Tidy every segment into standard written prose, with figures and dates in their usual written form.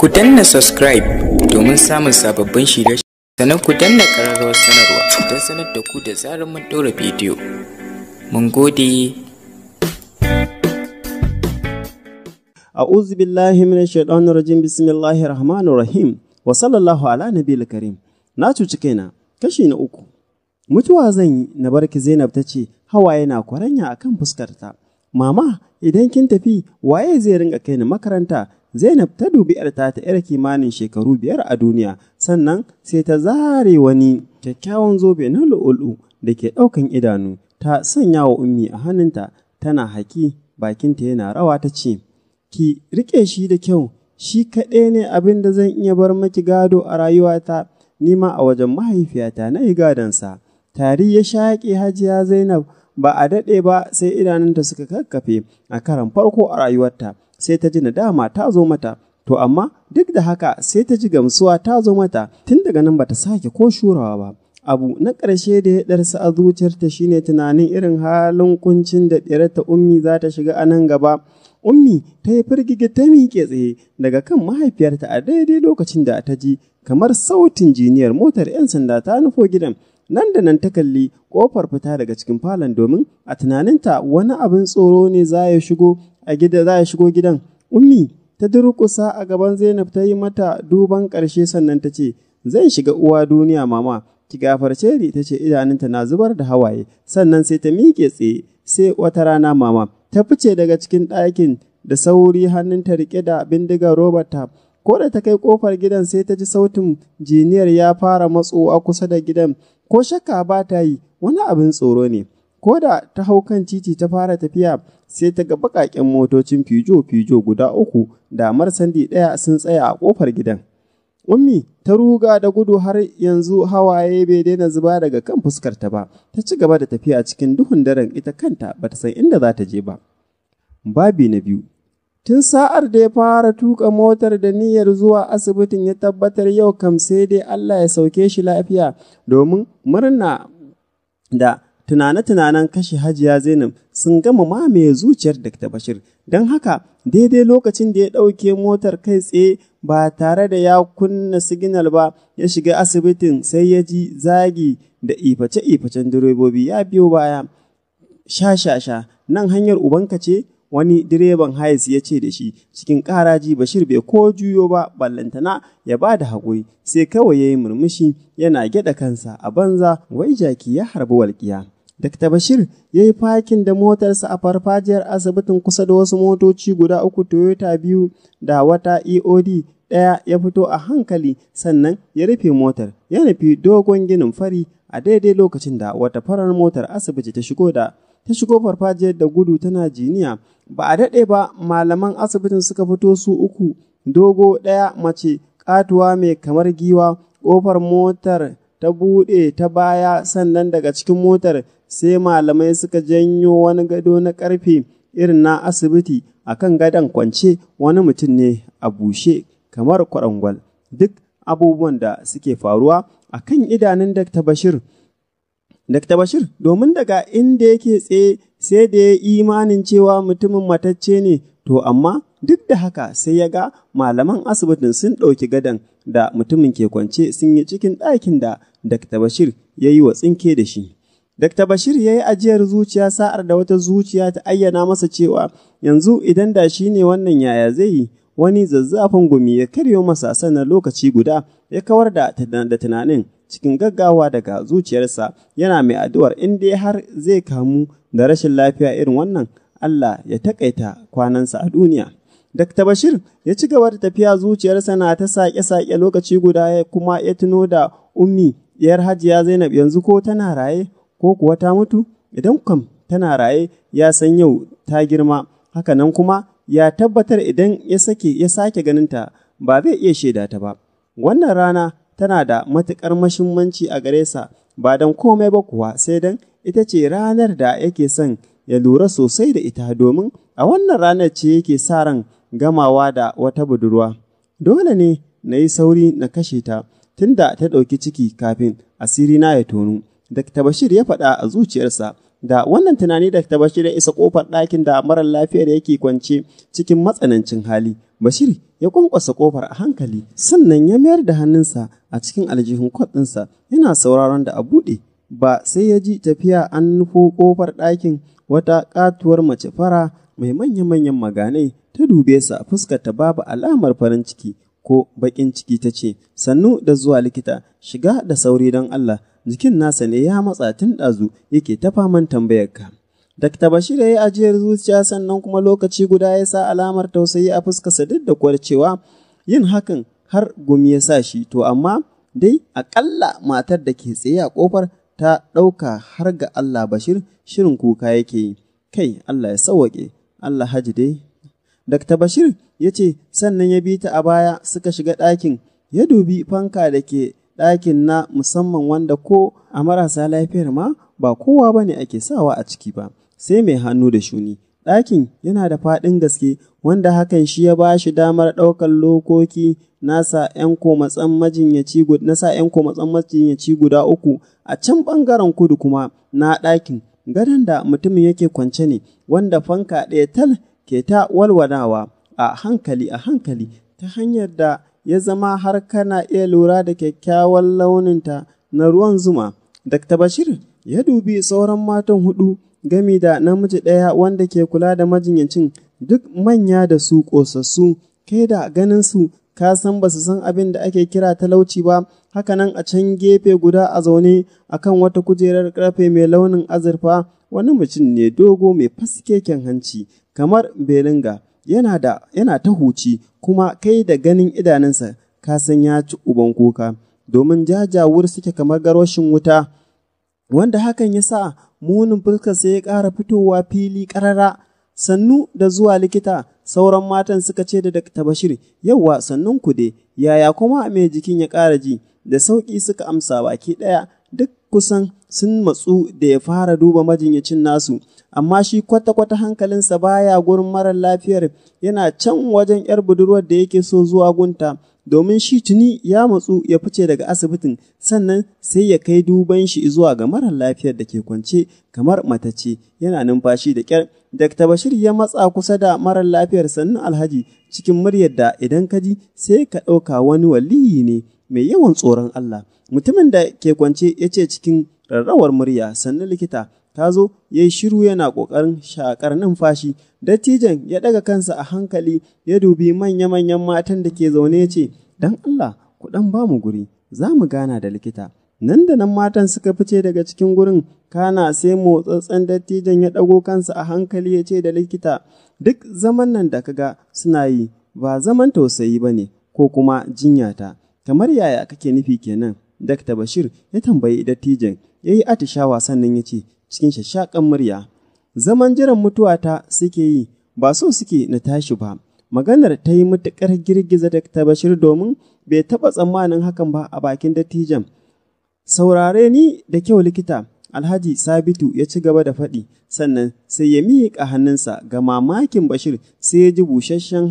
Ku danna subscribe domin samun sababbin shirye sannan ku danna ƙararrawar sanarwa don sanar da ku da zarar mun ɗora bidiyo. Mun gode. A'udhu billahi minash shaitanir rajim. Bismillahir rahmanir rahim. Wa sallallahu ala nabiyil karim. Na cuci kaina. Kashi na 3. Mutuwa zan yi na barki, Zainab ta ce, hawaye na kwaranya akan fuskarta. Mama, idan kin tafi, waye zai ringa kai ni makaranta? Zainab ta dubi ‘yarta ta ‘yar kimanin shekaru 5 a duniya, sannan sai ta zare wani kyakkyawan zobe na lu'ulu'u da ke ɗaukan idanu, ta sanya wa Ummi a hannunta, tana haki, bakinta yana rawa ta ce, Ki riƙe shi da kyau, shi kaɗai ne abin da zan iya bar maki gado a rayuwata, ni ma a wajen mahaifiyata na yi gadonsa. Tari ya shaƙe Hajiya Zainab, ba a daɗe ba sai idanunta suka kakkafe a karan farko a rayuwarta. Sai ta ji nadama ta zo mata, to amma duk da haka sai ta ji gamsuwa ta zo mata, tun daga nan bata sake ko shurawa ba. Abu na ƙarshe da ya ɗarsa a zuciyarta shine tunanin irin halin kuncin da ɗiyarta Ummi za ta shiga a nan gaba. Ummi ta yi firgigi ta miƙe tsaye daga kan mahaifiyarta a daidai lokacin da ta ji kamar sautin jiniyar motar 'yan sanda ta nufo gidan. Nan da nan ta kalli ƙofar fita daga cikin falon domin a tunaninta wani abin tsoro ne za ya shigo a gida za ya shigo gidan. Ummi ta durƙusa a gaban Zainab ta yi mata duban ƙarshe sannan ta ce, Zan shiga uwa duniya mama, ki gafarce ni, ta ce idanunta na zubar da hawaye, sannan sai ta miƙe tsaye, sai wata rana mama. Ta fice daga cikin ɗakin da sauri hannunta riƙe da bindigar robarta. Ko da ta kai ƙofar gidan sai ta ji sautin jiniyar ya fara matsowa kusa da gidan. Ko shakka ba ta yi, wani abin tsoro ne. Ko da ta hau kan titi ta fara tafiya sai ta ga baƙaƙen motocin fijo-fijo guda 3 da marsandi 1 sun tsaya a ƙofar gidan. Ummi ta ruga da gudu har yanzu hawaye bai daina zuba daga kan fuskarta ba. Ta ci gaba da tafiya cikin duhun daren ita kanta ba ta san inda za ta je ba. Babi na 2. Tun sa'ar da ya fara tuka motar da niyyar zuwa asibitin ya tabbatar yau kam sai dai Allah ya sauke shi lafiya domin murna da tunane-tunanen kashe Hajiya Zainab sun gama mamaye zuciyar Dr. Bashir. Don haka daidai lokacin da ya ɗauke motar kai tsaye ba tare da ya kunna siginal ba ya shiga asibitin sai ya ji zagi da iface-ifacen direbobi ya biyo baya. Sha-sha-sha, nan hanyar ubanka ce? Wani direban hayes ya ce da shi cikin ƙaraji. Bashir bai ko juyo ba ballantana ya ba da haƙuri, sai kawai ya yi murmushi yana gyaɗa kansa a banza, wai jaki ya harbi walƙiya. Dr. Bashir ya yi fakin da motarsa a farfajiyar asibitin kusa da wasu motoci guda 3 Toyota 2 da wata EOD 1. Ya fito a hankali sannan ya rufe motar ya nufi dogon ginin fari a daidai lokacin da wata farar motar asibiti ta shigo farfajiyar da gudu tana jiniya. Ba a daɗe ba malaman asibitin suka fito su 3, dogo 1 mace ƙatuwa mai kamar giwa. Ƙofar motar ta buɗe ta baya sannan daga cikin motar sai malamai suka janyo wani gado na ƙarfe irin na asibiti. A kan gadon kwance wani mutum ne a bushe kamar kwarangwal. Duk abubuwan da suke faruwa a kan idanun Dr. Bashir. Dr. Bashir domin daga inda yake tsaye sai da ya imanin cewa mutumin matacce ne, to amma duk da haka sai ya ga malaman asibitin sun ɗauki gadon da mutumin ke kwance sun yi cikin ɗakin da Dr. Bashir ya yi wa tsinke da shi. Dr. Bashir ya yi ajiyar zuciya sa'ar da wata zuciya ta ayyana masa cewa yanzu idan da shi ne wannan yaya zai yi. Wani zazzafin gumi ya karyo masa sannan lokaci guda ya kawar da tunanin cikin gaggawa daga zuciyarsa, yana mai addu'ar in dai har zai kamu da rashin lafiya irin wannan, Allah ya taƙaita kwanansa a duniya. Dr. Bashir ya ci gaba da tafiya zuciyarsa na ta saƙe-saƙe lokaci guda kuma ya tuno da Ummi ɗiyar Hajiya Zainab, yanzu ko tana raye ko kuwa ta mutu? Idan kam tana raye ya san yau ta girma, haka nan kuma ya tabbatar idan ya sake ganinta ba zai iya shaida ta ba. Wannan rana tana da matuƙar mashimmanci a gare sa, ba don komai ba kuwa sai don ita ce ranar da yake son ya lura sosai da ita, domin a wannan ranar ce yake sa ran gamawa da wata budurwa. Dole ne na yi sauri na kashe ta tunda ta ɗauki ciki kafin asiri na ya tonu, Dr. Bashir ya faɗa a zuciyarsa. Da wannan tunani Dr. Bashir ya isa ƙofar ɗakin da marar lafiyar yake kwance cikin matsanancin hali. Bashir ya kwankwasa kofar a hankali, sannan ya mayar da hannunsa a cikin aljihun kwat ɗinsa yana sauraron da a buɗe. Ba sai ya ji tafiya an nufo kofar ɗakin wata katuwar mace fara mai manya-manyan maganai ta dube sa, fuskarta babu alamar farin ciki ko baƙin ciki, ta ce, "Sannu da zuwa likita, shiga da sauri don Allah, jikin nasa ne ya matsa tun ɗazu yake ta faman tambayar ka." Dr. Bashir ya yi ajiyar zuciya, sannan kuma lokaci guda ya sa alamar tausayi a fuskarsa, duk da kuwa cewa yin hakan har gumi ya sa shi, to amma dai aƙalla matar da ke tsaye a ƙofar ta ɗauka har ga Allah Bashir shirin kuka yake yi. "Kai, Allah ya sauwaƙe, Allah haji dai." Dr. Bashir ya ce, sannan ya bi ta a baya suka shiga ɗakin, ya dubi fanka da ke ɗakin na musamman wanda ko a marasa lafiyar ma ba kowa ba ne ake sawa a ciki ba, sai mai hannu da shuni. Ɗakin yana da faɗin gaske, wanda hakan shi ya ba shi damar ɗaukar lokoki nasa ‘yan komatsan majinyaci guda 3 a can ɓangaren kudu kuma na ɗakin. Gadon da mutumin yake kwance ne, wanda fanka ɗaya tal ke ta walwalawa a hankali a hankali ta hanyar da ya zama har kana iya lura da kyakkyawan launinta na ruwan zuma. Dr. Bashir ya dubi sauran matan 4 gami da namiji ɗaya wanda ke kula da majinyacin, duk manya da su ƙosassu, kai da ganinsu ka san ba su san abin da ake kira talauci ba. Hakanan a can gefe guda a zaune a kan wata kujerar ƙarfe mai launin azurfa, wani mutum ne dogo mai faskeken hanci kamar belinga, yana ta huci, kuma kai da ganin idanunsa ka san ya ci uban kuka, domin jajawur suke kamar garwashin wuta, wanda hakan ya sa munin fuskarsa ya ƙara fitowa fili ƙarara. "Sannu da zuwa likita," sauran matan suka ce da Dr. Bashir. "Yauwa, sannun ku dai, yaya kuma mai jikin ya ƙara ji?" "Da sauƙi," suka amsa baki ɗaya. Duk kusan sun matsu da ya fara duba majinyacin nasu, amma shi kwata-kwata hankalinsa baya gurin marar lafiyar, yana can wajen 'yar budurwar da yake so zuwa gunta, domin shi tuni ya matsu ya fice daga asibitin, sannan sai ya kai duban shi zuwa ga marar lafiyar da ke kwance kamar matacce yana numfashi da ƙyar. Dr. Bashir ya matsa kusa da marar lafiyar. "Sannan Alhaji," cikin muryar da idan ka ji sai ka ɗauka wani waliyi ne mai yawan tsoron Allah. Mutumin da ke kwance ya ce cikin rarrawar murya, "Sannu likita, ka zo?" Ya yi shiru yana ƙoƙarin shaƙar numfashi. Dattijan ya ɗaga kansa a hankali ya dubi manya-manyan matan da ke zaune ya ce, "Don Allah ku ɗan ba mu guri, za mu gana da likita." Nan da nan matan suka fice daga cikin gurin, kana sai motsatsen dattijan ya ɗago kansa a hankali ya ce da likita, "Duk zaman nan da kaga suna yi ba zaman tausayi ba ne ko kuma jinyata." "Kamar yaya kake nufi kenan?" Dr. Bashir ya tambayi dattijan, ya yi atishawa sannan ya ce cikin shashaƙan murya, "Zaman jiran mutuwata suke yi, ba so suke na tashi ba." Maganar ta yi matuƙar girgiza Dr. Bashir, domin bai taɓa tsammanin hakan ba a bakin dattijan. "Saurare ni da kyau likita," Alhaji Sabitu ya ci gaba da faɗi, sannan sai ya miƙa hannunsa. Ga mamakin Bashir sai ya ji busasshun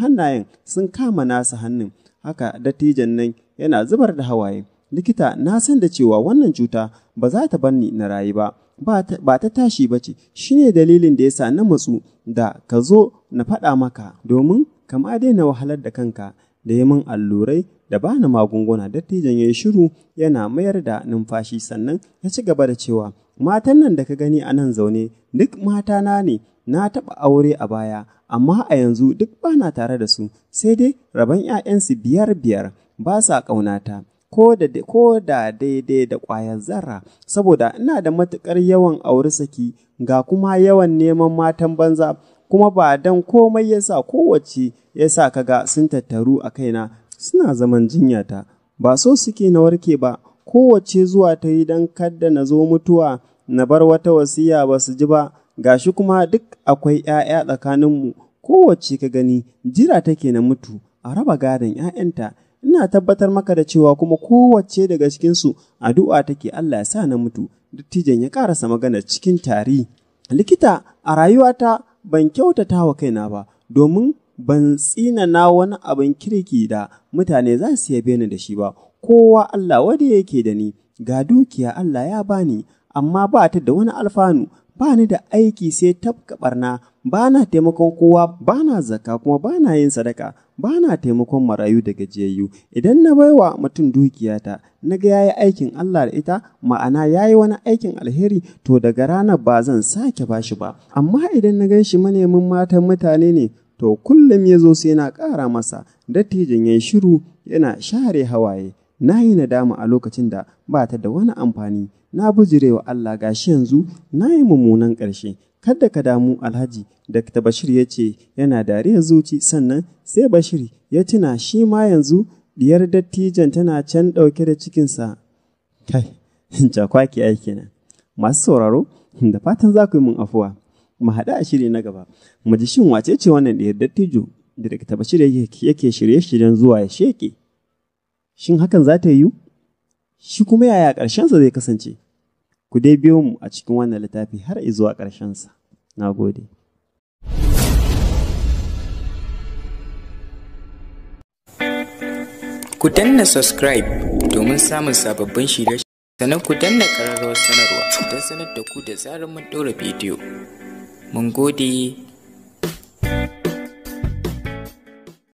hannayen sun kama nasa hannun. Haka dattijan nan yana zubar da hawaye. "Likita, na san da cewa wannan cuta ba za ta bar ni na rayu ba, ba ta tashi ba ce, shi ne dalilin da ya sa na matsu da ka zo na faɗa maka, domin kama daina wahalar da kanka da yi min allurai da ba ni magunguna." Dattijan ya yi shiru yana mayar da numfashi, sannan ya ci gaba da cewa, "Matan nan da ka gani a nan zaune duk matana ne, na taɓa aure a baya, amma a yanzu duk ba na tare da su, sai dai rabon 'ya'yansu 5-5 ba sa ƙaunata ko da daidai da ƙwayar zarra, saboda ina da matuƙar yawan auri saki ga kuma yawan neman matan banza, kuma ba don komai yasa kowace yasa kaga sun tattaru a kaina suna zaman jinyata, ba so suke na warke ba, kowace zuwa ta yi don kada na zo mutuwa na bar wata wasiya ba su ji ba, gashi kuma duk akwai 'ya'ya tsakaninmu, kowace ka gani jira take na mutu a raba gadon 'ya'yanta. Ina tabbatar maka da cewa kuma kowace daga cikinsu addu'a take Allah ya sa na mutu." Dattijan ya karasa magana cikin tari. "Likita, a rayuwata ban kyautata wa kaina ba, domin ban tsinana wani abin kirki da mutane za su yabe ni da shi ba. Kowa Allah wanda yake da ni, ga dukiya Allah ya bani, amma ba ta da wani alfanu, Ba ni da aiki sai tafka barna, ba na taimakon kowa, ba na zakka kuma ba na yin sadaka, ba na taimakon marayu da gajiyayyu. Idan na baiwa mutum dukiyata, na ga yayi aikin Allah da ita, ma'ana yayi wani aikin alheri, to daga ranar ba zan sake bashi ba. Amma idan na gan shi manemin matan mutane ne, to kullum ya zo sai na ƙara masa. Dattijon ya yi shiru yana share hawaye. Na yi nadama a lokacin da ba ta da wani amfani. Na bijirewa Allah, gashi yanzu na yi mummunan ƙarshe. Kada ka damu Alhaji, Dr. Bashir ya ce yana dariyar zuci. Sannan sai Bashir ya tuna shi ma yanzu diyar dattijon tana can ɗauke da cikinsa. Kai, cakwaki ai kenan. Masu sauraro, da fatan za ku yi mun afuwa. Mu haɗu a shiri na gaba. Mu ji shin wace ce wannan diyar dattijo da Dr. Bashir yake shirye-shiryen zuwa ya sheƙe. Shin hakan za ta yiwu? Shi kuma yaya ƙarshensa zai kasance? Ku dai biyo mu a cikin wannan littafi har izuwa ƙarshensa. Na gode. Ku danna subscribe domin samun sababbin shirye sannan ku danna ƙararrawar sanarwa don sanar da ku da zarar mun ɗora bidiyo. Mun gode.